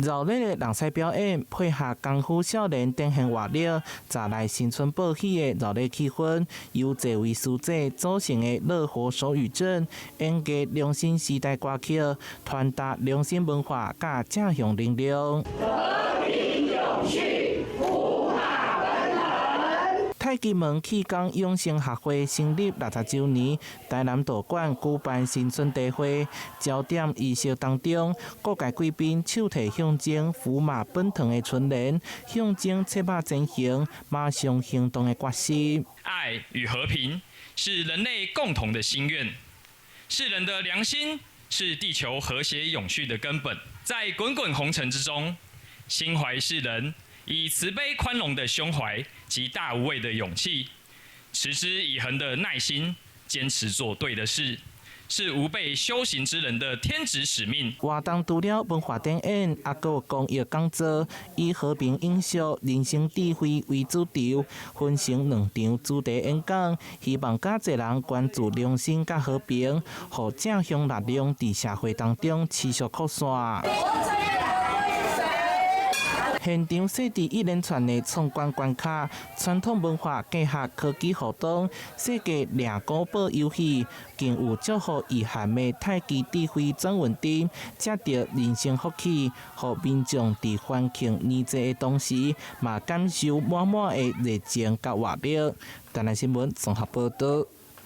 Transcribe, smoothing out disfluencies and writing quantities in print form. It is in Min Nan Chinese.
熱烈的人狮表演，配合功夫少年展現活力，乍來新春報喜的熱烈氣氛，由濟位師姐組成的樂活手語陣，演繹良心時代歌曲，傳達良心文化佮正向能量。和平永續，五馬奔騰。太極門氣功養生學會成立60週年，台南道館舉辦新春茶會，焦點儀式當中，各界貴賓手提象徵符馬奔騰的春聯，象徵策馬前行、馬上行動的決心。愛與和平是人類共同的心願，是人的良心，是地球和諧永續的根本。在滾滾紅塵之中，心懷世人，以慈悲寬容的胸懷及大無畏的勇氣，持之以恆的耐心，堅持做對的事，是吾輩修行之人的天職使命。活動除了文化展演，猶閣有公益講座，以和平永續、人生智慧為主軸，分成兩場主題演講，希望較濟人關注良心佮和平，予正向力量佇社會當中持續擴散。現場設置一連串的闖關關卡，傳統文化結合科技活動，設計掠古寶遊戲，更有祝福意涵的太極智慧轉運燈，藉著人生福氣，予民眾佇歡慶年節的同時，嘛感受滿滿的熱情佮活力。台南新聞綜合報導。